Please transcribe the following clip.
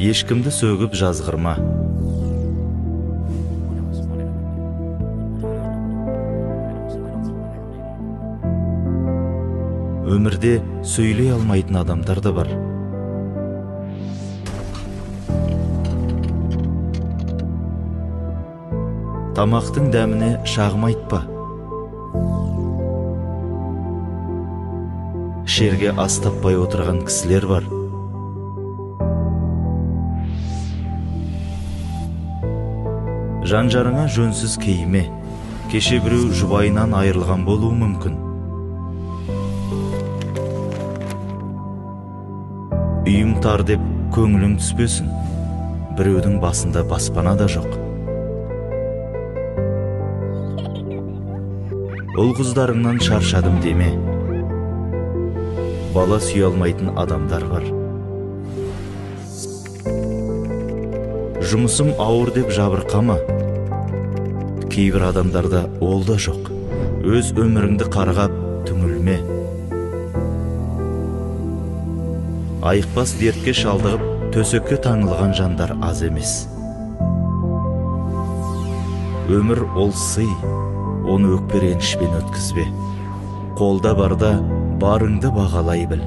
Ешкімді сөгіп жазғырма. Өмірде сөйлей алмайтын адамдар да бар. Тамақтың дәміне шағым айтпа. Ішерге ас таппай отырған кісілер бар. Жан-жарыңа жөнсіз кейіме. Кеше біреу жұбайынан айырылған болуы мүмкін. Үйім тар деп көңілің түспесін. Біреудің басында баспана да жоқ. Ұл қыздарыңнан шаршадым деме. Бала сүйе алмайтын адамдар бар. Жұмысым ауыр деп жабырқама. Кейбір адамдарда ол да жоқ. Өз өміріңді қарғап түңілме. Айықпас дертке шалдығып, төсекке таңылған жандар аз емес. Өмір ол сый, оны өкпе ренішпен өткізбе. Қолда барда барыңды бағалай біл.